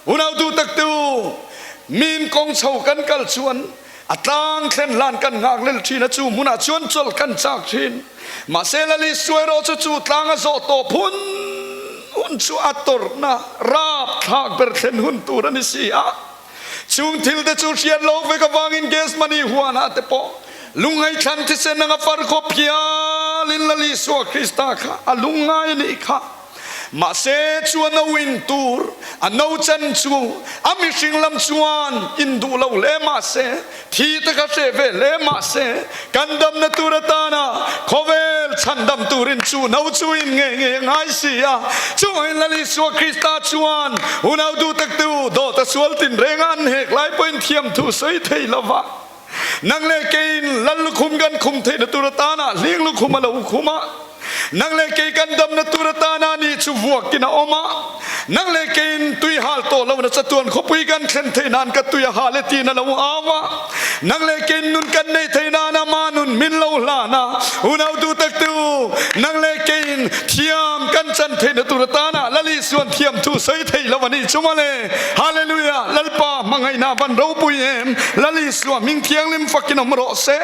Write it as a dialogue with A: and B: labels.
A: Unau duh tak te u, min kawng chho kan kal chuan a tlang thlen hlan kan nghak lel thin a, chu hmunah chuan chawlh kan chak thin. Mahse Lal Isua erawh chu chu tlang a zawh tawp hun hun chu a tawrhna rapthlak ber thlen hun tur a ni si a. Chung thil te chu hriat lo vek avangin Gethsemane huanah te pawh lungngaihthlan thisen anga far khawp hialin Lal Isua Krista kha a lungngai a nih kha. Mahse chu a no in tur, a no chan chu a mihring lam chuan in duh lo hle mahse, thi te kha hreh ve hle mahse, kan damna tur atana khawvel chhandam turin chu no chu in ngei ngei a ngai si a. Chuvangin Lal Isua Krista chuan unau duh tak tu dawt a sual tin renga an hek lai pawhin thiam thu sawi thei lova, Nang leh keiin lal lukhum kan khum theihna tur atana hling lukhum a lo khum a, nang leh kei kan damna tur atana ni chu vuakin a awm a, nang leh keiin tui hal tawh lohna chatuan khawpui kan thlen theih nan ka tui a hal e tiin a lo au a, nang leh keiin nun kan neih theih nan ama nun min lo hlan a, unau duh tak tu, nang leh keiin thiam kan chan theihna tur atana Lal Isuan thiam thu sawi thei lo a nih chu mawle. Hallelujah! Lalpa hmangaihna van ropui em! Lal Isua hming thianghlim fakin awm rawh se.